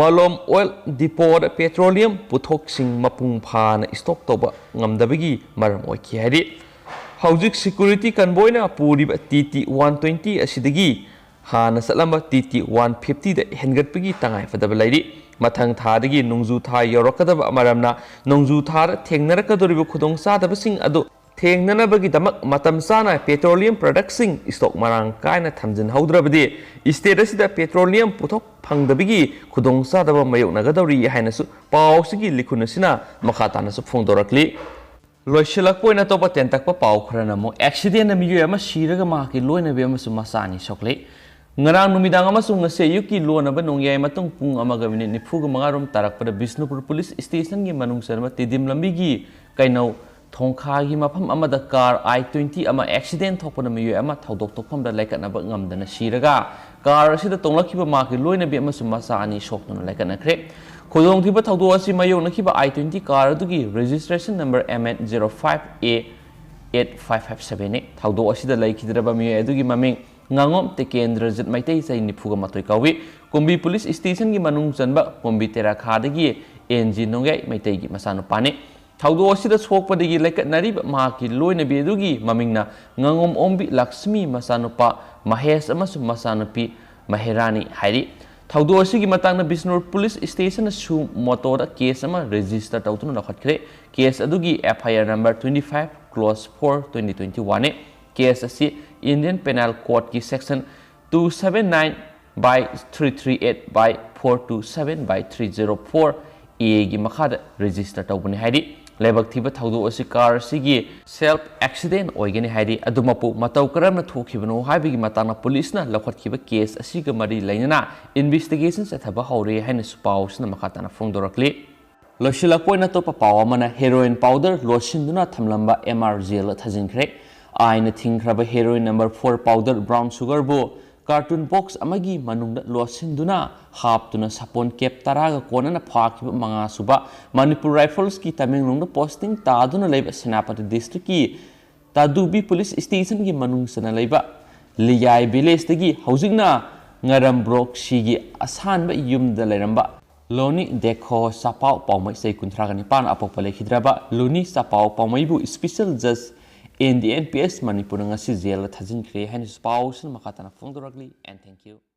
ꯃꯂꯣꯝ ꯑꯣꯏꯜ ꯗꯤꯄꯣꯗ ꯄꯦꯇ꯭ꯔꯣꯂꯤꯌꯝ ꯄꯣꯠꯊꯣꯛꯁꯤꯡ ꯃꯄꯨꯡ ꯐꯥꯅ ꯏꯁꯇꯣꯛ ꯇꯧꯕ ꯉꯝꯗꯕꯒꯤ ꯃꯔꯝ ꯑꯣꯏꯈꯤ ꯍꯥꯏꯔꯤ꯫ ꯍꯧꯖꯤꯛ ꯁꯦꯀ꯭ꯌꯨꯔꯤꯇꯤ ꯀꯟꯚꯣꯏꯅ ꯄꯨꯔꯤꯕ TT one twenty ꯑꯁꯤꯗꯒꯤ ꯍꯥꯟꯅ ꯆꯠꯂꯝꯕ TT one fiftyꯗ ꯍꯦꯟꯒꯠꯄꯒꯤ ꯇꯉꯥꯏꯐꯗꯕ ꯂꯩꯔꯤ꯫ ꯃꯊꯪ ꯊꯥꯗꯒꯤ ꯅꯣꯡꯖꯨ ꯊꯥ ꯌꯧꯔꯛꯀꯗꯕ ꯃꯔꯝꯅ, ꯅꯣꯡꯖꯨ ꯊꯥꯗ ꯊꯦꯡꯅꯔꯛꯀꯗꯧꯔꯤꯕ ꯈꯨꯗꯣꯡꯆꯥꯗꯕꯁꯤꯡ ꯑꯗꯨ ꯊꯦꯡꯅꯅꯕꯒꯤꯗꯃꯛ ꯃꯇꯝ ꯆꯥꯅ ꯄꯦꯇ꯭ꯔꯣꯂꯤꯌꯝ ꯄ꯭ꯔꯗꯛꯁꯤꯡ ꯏꯁꯇꯣꯛ ꯃꯔꯥꯡ ꯀꯥꯏꯅ ꯊꯝꯖꯤꯟꯍꯧꯗ꯭ꯔꯕꯗꯤ, ꯏꯁꯇꯦꯠ ꯑꯁꯤꯗ ꯄꯦꯇ꯭ꯔꯣꯂꯤꯌꯝ ꯄꯨꯊꯣꯛ ꯐꯪꯗꯕꯒꯤ ꯈꯨꯗꯣꯡꯆꯥꯗꯕ ꯃꯥꯌꯣꯛꯅꯒꯗꯧꯔꯤ ꯍꯥꯏꯅꯁꯨ ꯄꯥꯎ ꯑꯁꯤꯒꯤ ꯂꯤꯈꯨꯟ ꯑꯁꯤꯅ ꯃꯈꯥ ꯇꯥꯅꯁꯨ ꯐꯣꯡꯗꯣꯔꯛꯂꯤ꯫ ꯂꯣꯏꯁꯤꯜꯂꯛꯄ ꯑꯣꯏꯅ ꯑꯇꯣꯞꯄ ꯇꯦꯟꯇꯛꯄ ꯄꯥꯎ ꯈꯔꯅ ꯑꯃꯨꯛ, ꯑꯦꯛꯁꯤꯗꯦꯟꯅ ꯃꯤꯑꯣꯏ ꯑꯃ ꯁꯤꯔꯒ ꯃꯍꯥꯛꯀꯤ ꯂꯣꯏꯅꯕꯤ ꯑꯃꯁꯨ ꯃꯆꯥ ꯑꯅꯤ ꯁꯣꯛꯂꯛꯏ꯫ ꯉꯔꯥꯡ ꯅꯨꯃꯤꯗꯥꯡ ꯑꯃꯁꯨꯡ ꯉꯁꯤ ꯑꯌꯨꯛꯀꯤ ꯂꯣꯟꯅꯕ ꯅꯣꯡꯌꯥꯏ ꯃꯇꯨꯡ ꯄꯨꯡ ꯑꯃꯒ ꯃꯤꯅꯤꯠ ꯅꯤꯐꯨꯒ ꯃꯉꯥ ꯔꯣꯝ ꯇꯥꯔꯛꯄꯗ ꯕꯤꯁꯅꯨꯄꯨꯔ ꯄꯨꯂꯤꯁ ꯁ꯭ꯇꯦꯁꯟꯒꯤ ꯃꯅꯨꯡ ꯆꯟꯕ ꯇꯤꯗꯤꯝ ꯂꯝꯕꯤꯒꯤ ꯀꯩꯅꯧ ꯊꯣꯡꯈꯥꯒꯤ ꯃꯐꯝ ꯑꯃꯗ ꯀꯥꯔ ꯑꯥꯏ ꯇ꯭ꯋꯦꯟꯇꯤ ꯑꯃ ꯑꯦꯛꯁꯤꯗꯦꯟ ꯊꯣꯛꯄꯅ ꯃꯤꯑꯣꯏ ꯑꯃ ꯊꯧꯗꯣꯛ ꯊꯣꯛꯐꯝꯗ ꯂꯩꯈꯠꯅꯕ ꯉꯝꯗꯅ ꯁꯤꯔꯒ, ꯀꯥꯔ ꯑꯁꯤꯗ ꯇꯣꯡꯂꯛꯈꯤꯕ ꯃꯍꯥꯛꯀꯤ ꯂꯣꯏꯅꯕꯤ ꯑꯃꯁꯨꯡ ꯃꯆꯥ ꯑꯅꯤ ꯁꯣꯛꯇꯨꯅ ꯂꯩꯈꯠꯅꯈ꯭ꯔꯦ꯫ ꯈꯨꯗꯣꯡꯊꯤꯕ ꯊꯧꯗꯣꯛ ꯑꯁꯤ ꯃꯥꯌꯣꯛꯅꯈꯤꯕ ꯑꯥꯏ ꯇ꯭ꯋꯦꯟꯇꯤ ꯀꯥꯔ ꯑꯗꯨꯒꯤ registration number M N zero five A eight five five ꯁꯚꯦꯟꯅꯤ꯫ ꯊꯧꯗꯣꯛ ꯑꯁꯤꯗ ꯂꯩꯈꯤꯗ꯭ꯔꯕ ꯃꯤꯑꯣꯏ ꯑꯗꯨꯒꯤ ꯃꯃꯤꯡ ꯉꯥꯉꯣꯝ ꯇꯦꯀꯦꯟꯗ꯭ꯔꯖꯤꯠ ꯃꯩꯇꯩ, ꯆꯍꯤ ꯅꯤꯐꯨꯒ ꯃꯥꯊꯣꯏ ꯀꯧꯏ꯫ ꯀꯨꯝꯕꯤ ꯄꯨꯂꯤꯁ ꯁ꯭ꯇꯦꯁꯟꯒꯤ ꯃꯅꯨꯡ ꯆꯟꯕ ꯀꯨꯝꯕꯤ ꯇꯦꯔꯥꯈꯥꯗꯒꯤ ꯑꯦꯟ ꯖꯤ ꯅꯣꯡꯌꯥꯏ ꯃꯩꯇꯩꯒꯤ ꯃꯆꯥꯅꯨꯄꯥꯅꯤ꯫ ꯊꯧꯗꯣꯛ ꯑꯁꯤꯗ ꯁꯣꯛꯄꯗꯒꯤ ꯂꯩꯈꯠꯅꯔꯤꯕ ꯃꯍꯥꯛꯀꯤ ꯂꯣꯏꯅꯕꯤ ꯑꯗꯨꯒꯤ ꯃꯃꯤꯡꯅ ꯉꯥꯉꯣꯝ ꯑꯣꯝꯕꯤ ꯂꯛꯁꯃꯤ, ꯃꯆꯥꯅꯨꯄꯥ ꯃꯍꯦꯁ ꯑꯃꯁꯨꯡ ꯃꯆꯥꯅꯨꯄꯤ ꯃꯍꯦꯔꯥꯅꯤ ꯍꯥꯏꯔꯤ꯫ ꯊꯧꯗꯣꯛ ꯑꯁꯤꯒꯤ ꯃꯇꯥꯡꯗ ꯕꯤꯁꯅꯨꯄꯨꯔ ꯄꯨꯂꯤꯁ ꯁ꯭ꯇꯦꯁꯟꯅ ꯁꯨ ꯃꯣꯇꯣꯗ ꯀꯦꯁ ꯑꯃ ꯔꯦꯖꯤꯁꯇꯔ ꯇꯧꯗꯨꯅ ꯂꯧꯈꯠꯈ꯭ꯔꯦ꯫ ꯀꯦꯁ ꯑꯗꯨꯒꯤ F I R number twenty five ꯀ꯭ꯂꯣꯁ ꯐꯣꯔ ꯇ꯭ꯋꯦꯟꯇꯤ ꯇ꯭ꯋꯦꯟꯇꯤ ꯋꯥꯟꯅꯤ꯫ ꯀꯦꯁ ꯑꯁꯤ ꯏꯟꯗꯤꯌꯟ ꯄꯦꯅꯦꯜ ꯀꯣꯗꯀꯤ section two seven nine by three three eight by four two seven by three zero four A ꯒꯤ ꯃꯈꯥꯗ register ꯇꯧꯕꯅꯤ ꯍꯥꯏꯔꯤ꯫ ꯂꯥꯏꯕꯛ ꯊꯤꯕ ꯊꯧꯗꯣꯛ ꯑꯁꯤ ꯀꯥꯔ ꯑꯁꯤꯒꯤ ꯁꯦꯜꯐ ꯑꯦꯛꯁꯤꯗꯦꯟ ꯑꯣꯏꯒꯅꯤ ꯍꯥꯏꯔꯤ꯫ ꯑꯗꯨꯃꯛꯄꯨ ꯃꯇꯧ ꯀꯔꯝꯅ ꯊꯣꯛꯈꯤꯕꯅꯣ ꯍꯥꯏꯕꯒꯤ ꯃꯇꯥꯡꯗ ꯄꯨꯂꯤꯁꯅ ꯂꯧꯈꯠꯈꯤꯕ ꯀꯦꯁ ꯑꯁꯤꯒ ꯃꯔꯤ ꯂꯩꯅꯅ ꯏꯟꯚꯦꯁꯇꯤꯒꯦꯁꯟ ꯆꯠꯊꯕ ꯍꯧꯔꯦ ꯍꯥꯏꯅꯁꯨ ꯄꯥꯎ ꯑꯁꯤꯅ ꯃꯈꯥ ꯇꯥꯅ ꯐꯣꯡꯗꯣꯔꯛꯂꯤ꯫ ꯂꯣꯏꯁꯤꯜꯂꯛꯄ ꯑꯣꯏꯅ ꯑꯇꯣꯞꯄ ꯄꯥꯎ ꯑꯃꯅ ꯍꯦꯔꯣꯏꯟ ꯄꯥꯎꯗꯔ ꯂꯣꯠꯁꯤꯟꯗꯨꯅ ꯊꯝꯂꯝꯕ ꯑꯦꯝ ꯑꯥꯔ ꯖꯦꯜꯗ ꯊꯥꯖꯤꯟꯈ꯭ꯔꯦ꯫ ꯑꯥꯏꯟꯅ ꯊꯤꯡꯈ꯭ꯔꯕ heroin number four powder brown ꯁꯨꯒꯔꯕꯨ ꯀꯥꯔꯇꯨꯟ ꯕꯣꯛꯁ ꯑꯃꯒꯤ ꯃꯅꯨꯡꯗ ꯂꯣꯠꯁꯤꯟꯗꯨꯅ ꯍꯥꯞꯇꯨꯅ ꯁꯥꯄꯣꯟ ꯀꯦꯞ ꯇꯔꯥꯒ ꯀꯣꯟꯅꯅ ꯐꯥꯈꯤꯕ ꯃꯉꯥꯁꯨꯕ ꯃꯅꯤꯄꯨꯔ ꯔꯥꯏꯐꯜꯁꯀꯤ ꯇꯃꯦꯡꯂꯣꯡꯗ ꯄꯣꯁꯇꯤꯡ ꯇꯥꯗꯨꯅ ꯂꯩꯕ ꯁꯦꯅꯥꯄꯇꯤ ꯗꯤꯁꯇ꯭ꯔꯤꯛꯀꯤ ꯇꯥꯗꯨꯕꯤ ꯄꯨꯂꯤꯁ ꯁ꯭ꯇꯦꯁꯟꯒꯤ ꯃꯅꯨꯡ ꯆꯟꯅ ꯂꯩꯕ ꯂꯤꯌꯥꯏ ꯚꯤꯂꯦꯖꯇꯒꯤ ꯍꯧꯖꯤꯛꯅ ꯉꯔꯝ ꯕ꯭ꯔꯣꯛ ꯁꯤꯒꯤ ꯑꯁꯥꯟꯕ ꯌꯨꯝꯗ ꯂꯩꯔꯝꯕ ꯂꯣꯅꯤ ꯗꯦꯈꯣ ꯆꯥꯄꯥꯎ ꯄꯥꯎꯃꯩ, ꯆꯍꯤ ꯀꯨꯟꯊ꯭ꯔꯥꯒ ꯅꯤꯄꯥꯟ, ꯑꯄꯣꯛꯄ ꯂꯩꯈꯤꯗ꯭ꯔꯕ ꯂꯣꯅꯤ ꯆꯥꯄꯥꯎ ꯄꯥꯎꯃꯩꯕꯨ ꯁ꯭ꯄꯤꯁꯦꯜ ꯖꯖ ꯑꯦꯟ ꯗꯤ ꯑꯦꯟ ꯄꯤ ꯑꯦꯁ ꯃꯅꯤꯄꯨꯔꯅ ꯉꯁꯤ ꯖꯦꯜꯗ ꯊꯥꯖꯤꯟꯈ꯭ꯔꯦ ꯍꯥꯏꯅꯁꯨ ꯄꯥꯎꯁꯤꯅ ꯃꯈꯥ ꯇꯥꯅ ꯐꯣꯡꯗꯣꯔꯛꯂꯤ꯫ And thank you.